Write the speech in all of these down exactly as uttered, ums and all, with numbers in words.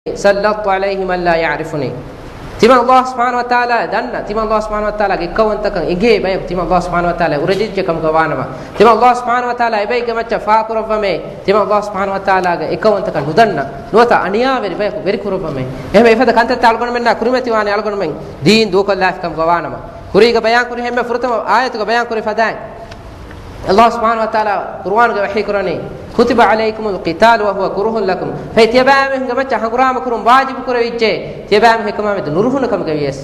سلطت عليه من لا يعرفني. ތިމަން ﷲ ސުބްޙާނަހޫ ވަތަޢާލާ ދަންނަ، ތިމަން ﷲ ސުބްޙާނަހޫ ވަތަޢާލާގެ އެއްކައުވަންތަކަން އެނގޭ ބަޔަކު ތިމަން ﷲ ސުބްޙާނަހޫ ވަތަޢާލާ އުރެދިއްޖެ ކަމުގަ ވާނަމަ، ތިމަން ﷲ ސުބްޙާނަހޫ ވަތަޢާލާ އެބައިގެ މައްޗަށް ފާކުރައްވަމޭ، ތިމަން ﷲ ސުބްޙާނަހޫ ވަތަޢާލާގެ އެއްކައުވަންތަކަން ނުދަންނަ، ނުވަތަ އަނިޔާވެރި ބަޔަކު ވެރިކުރައްވަމޭ. އެހެން އެފަދަ ކަންތައްތައް އަޅުގަނޑުމެންނާ ކުރިމަތިވާނެ އަޅުގަނޑުމެން ދީން ދޫކޮށްލާފި ކަމުގަ ވާނަމަ. ކުރީގަ ބަޔާން ކުރި ހެންމެ ފުރަތަމަ އާޔަތުގަ ބަޔާން ކުރި ފަދައިން، ﷲ ސުބްޙާނަހޫ ވަތަޢާލާ ޤުރުއާނުގަ ވަޙީ ކުރަނީ، كتب عليكم القتال وهو كره لكم. ފަހެ ތިޔަބައިމީހުންގެ މައްޗަށް ހަނގުރާމަ ކުރުން ވާޖިބު ކުރެވިއްޖެ، ތިޔަބައިމީހުން އެކަމާމެދު ނުރުހުނު ކަމުގަ ވިޔަސް.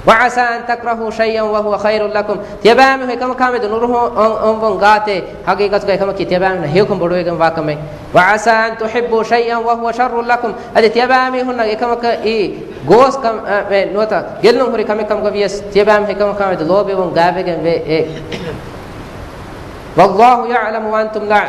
وعسى أن تكرهوا شيئا وهو خير لكم. ތިޔަބައިމީހުން އެކަމަކާމެދު ނުރުހު އޮން، އޮންވުން ގާތޭ، ހަގީގަތުގަ އެކަމަކީ ތިޔަބައިމީހުންނަށް ހެޔޮކަން ބޮޑުވެގެން ވާ ކަމެއް. وعسى أن تحبوا شيئا وهو شر لكم. އަދި ތިޔަބައިމީހުންނަށް އެކަމަކީ ގޯސް ކަމެއް ނުވަތަ ގެއްލުން ހުރި ކަމެއް ކަމުގަ ވިޔަސް، ތިޔަބައިމީހުން އެކަމަކާމެދު ލޯބިވުން ގާތްވެގެން ވޭ. والله يعلم وأنتم لا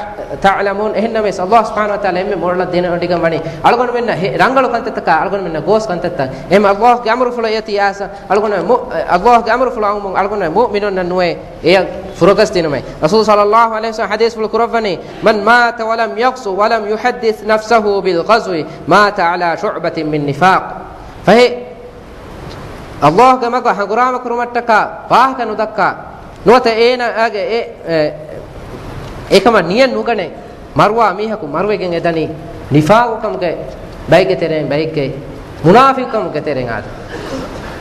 تعلمون. އެހެންނަމަވެސް ﷲ ސުބްޙާނަހޫ ވަތަޢާލާ އެންމެ މޮޅަށް ދެނެވޮޑިގެން ވަނީ އަޅުގަނޑުމެންނަށް ހެ، ރަނގަޅު ކަންތައްތަކާ އަޅުގަނޑުމެންނަށް ގޯސް ކަންތައްތައް. އެހެން ﷲގެ އަމުރުފުޅަށް އެއޮތީ އާސަ އަޅުގަނޑުމެން މު، ﷲގެ އަމުރުފުޅު އައުމުން އަޅުގަނޑުމެން މުއުމިނުންނަށް ނުވޭ އެޔަށް ފުރަގަސްދިނުމެއް. ރަސޫލު ޞައްލައްލާހު ޢަލައިހި ވަސައްލަމަ ޙަދީޘްފުޅު ކުރައްވަނީ، من مات ولم يغز ولم يحدث نفسه بالغزو مات على شعبة من نفاق. ފަހެ ﷲގެ މަގަށް ހަނގުރާމަ ކުރުމަށްޓަކާ ވާހަކަ ނުދައްކާ، ނުވަތަ އޭނާގެ އެ، އެ، އެކަމަށް ނިޔަތް ނުގަނެ، މަރުވާ މީހަކު މަރުވެގެން އެދަނީ ނިފާގުކަމުގެ ބައެއްގެ ތެރެއިން ބައެއްގެ، މުނާފިޤުކަމުގެ ތެރެއިން އާދެ.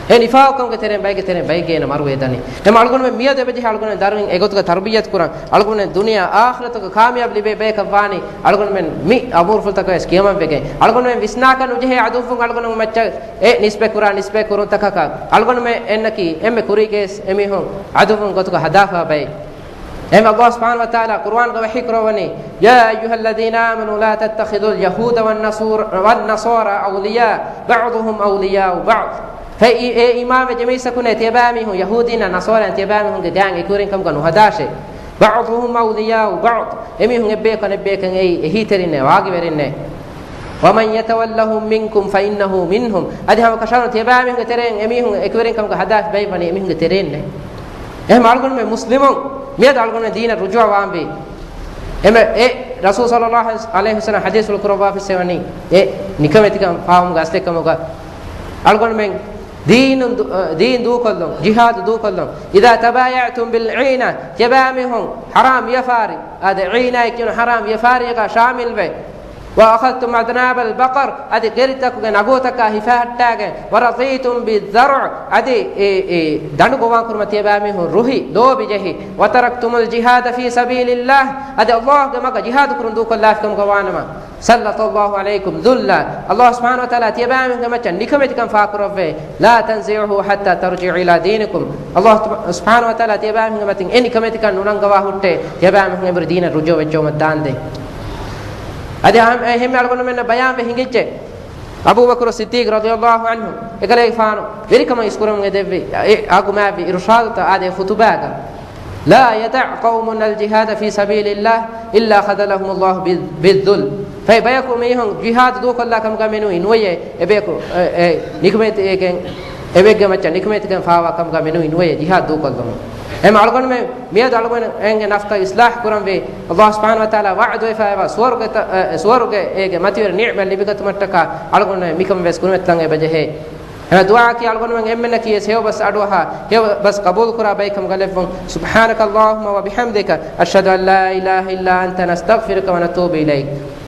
އެ ނިފާގުކަމުގެ ތެރެއިން ބައެއްގެ ތެރެއިން ބައެއްގެ އޭނަ މަރުވެ އެދަނީ. އެމަ އަޅުގަނޑުމެން މިއަދު އެބަޖެހޭ އަޅުގަނޑުމެން ދަރުމިން އެގޮތުގަ ތަރުބިއްޔަތު ކުރަން، އަޅުގަނޑުމެން ދުނިޔެ އާޚިރަތުގަ ކާމިޔާބު ލިބޭ ބަޔަކަށް ވާނީ އަޅުގަނޑުމެން މި އަމުރުފުޅުތަކަށް ވެސް ކިޔަމަން ވެގެން. އަޅުގަނޑުމެން ވިސްނާކަށް ނުޖެހޭ އަދުއްވުން އަޅުގަނޑުމެން މައްޗަށް އެ ނިސްބަތް ކުރާ ނިސްބަތް ކުރުންތަކަކަށް އަޅުގަނޑުމެން އެންނަކީ އެންމެ ކުރީގައި ވެސް އެމީހުން އަދުއްވުން ގޮތުގަ ހަދާފަ ބައެއް. އެހެން ﷲ ސުބްޙާނަހޫ ވަތަޢާލާ ޤުރުއާނުގަ ވަޙީ ކުރައްވަނީ، يا أيها الذين آمنوا لا تتخذوا اليهود والنصور، والنصارى أولياء بعضهم أولياء بعض. ފައި، އޭ އީމާންވެ ޖެމީސަކުނޭ، ތިޔަބައިމީހުން ޔަހޫދީންނާ ނަޞާރާއިން ތިޔަބައިމީހުންގެ ގާތް އެކުވެރިން ކަމުގަ ނުހަދާށޭ. بعضهم أولياء بعض. އެމީހުން އެއްބަޔަކު އަނެއްބަޔަކަށް އެއީ އެހީތެރިންނޭ، ވާގިވެރިންނޭ. ومن يتولهم منكم فإنه منهم. އަދި ހަމަ ކަށަވަރުން ތިޔަބައިމީހުންގެ ތެރެއިން އެމީހުން އެކުވެރިން ކަމުގަ ހަދާފި ބައި ވަނީ އެމީހުންގެ ތެރެއިންނޭ. އެހެން އަޅުގަނޑުމެން މުސްލިމުން މިއަދު އަޅުގަނޑުމެން ދީނަށް ރުޖޫޢަ ވާންވީ. އެމެ، އެ ރަސޫލު ޞައްލައްލާހު ޢަލައިހި ވަސައްލަމަ ޙަދީޘްފުޅު ކުރައްވާފިއްސެވަނީ، އެ ނިކަމެތިކަން ފާހަގަ އަސްލެއް ކަމުގަ އަޅުގަނޑުމެން ދީނުން ދޫ، އަ، ދީން ދޫކޮށްލުން، ޖިހާދު ދޫކޮށްލުން. إذا تبايعتم بالعينة، ތިޔަބައިމީހުން ޙަރާމް ވިޔަފާރި، އާދެ، ޢީނާއެއް ކިޔުނު ޙަރާމް ވިޔަފާރިއަކާ ޝާމިލްވެ. وأخذتم أذناب البقر، އަދި ގެރިތަކުގެ ނަގޫތަކާ ހިފަހައްޓާގެން، ورضيتم بالذرع، އަދި އެ، އެ ދަނޑު ގޮވާން ކުރުމަށް ތިޔަބައިމީހުން ރުހި ލޯބި ޖެހި، وتركتم الجهاد في سبيل الله، އަދި ﷲގެ މަގަށް ޖިހާދު ކުރުން ދޫކޮށްލާފި ކަމުގަ ވާނަމަ، سلط الله عليكم الذل، ﷲ ސުބްޙާނަހޫ ވަތަޢާލާ ތިޔަބައިމީހުންގެ މައްޗަށް ނިކަމެތިކަން ފާކުރައްވޭ. لا تنزعه حتى ترجعوا إلى دينكم. ﷲ ސުބްޙާނަހޫ ވަތަޢާލާ ތިޔަބައިމީހުންގެ މަތިން އެ ނިކަމެތިކަން ނުނަންގަވާ ހުއްޓޭ، ތިޔަބައިމީހުން އެނބުރި ދީނަށް ރުޖޫޢަ ވެއްޖައުމަށް ދާންދެން. އަދި އެހެންމެ އަޅުގަނޑުމެންނަށް ބަޔާންވެ ހިނގިއްޖެ، އަބޫބަކުރު ޞިއްދީޤް ރަޟިޔަﷲ ޢަންހު އެކަލޭގެފާނު ވެރިކަމަށް އިސްކުރަމުން އެދެއްވި، އެ އަގުމާވި އިރުޝާދުތައް އާދޭ ޚުތުބާގަ، لا يدع قوم الجهاد في سبيل الله إلا خذلهم الله بال، بالذل. ފައި ބަޔަކު މީހުން ޖިހާދު ދޫކޮށްލާ ކަމުގަ މެނުވީ ނުވެޔޭ، އެބަޔަކު އެ، އެ، ނިކަމެތި އެގެން، އެބައެއްގެ މައްޗަށް ނިކަމެތިކަން ފާވާ ކަމުގަ މެނުވީ ނުވެޔޭ ޖިހާދު ދޫކޮށްލުމުން. އެހެން އަޅުގަނޑުމެން މިއަދު އަޅުގަނޑު އެނގެ ނަފްސަށް އިޞްލާޙް ކުރަންވީ، ﷲ ސުބްޙާނަހޫ ވަތަޢާލާ ވަޢުދުވެފައިވާ ސުވަރުގެ ތަ، އެ، ސުވަރުގެ އޭގެ މަތިވެރި ނިޢުމަތް ލިބިގަތުމަށްޓަކާ އަޅުގަނޑުމެން މިކަމެއް ވެސް ކުރިމަތިލަން އެބަޖެހޭ. އެމަ ދުޢާއަކީ އަޅުގަނޑުމެން އެންމެންނަކީ ވެސް ހެޔޮ ބަސް އަޑުއަހާ، ހެޔޮ ބަސް ޤަބޫލުކުރާ ބައެއް ކަމުގަ ލެއްވުން. سبحانك اللهم وبحمدك، أشهد أن لا إله إلا أنت، نستغفرك ونتوب إليك.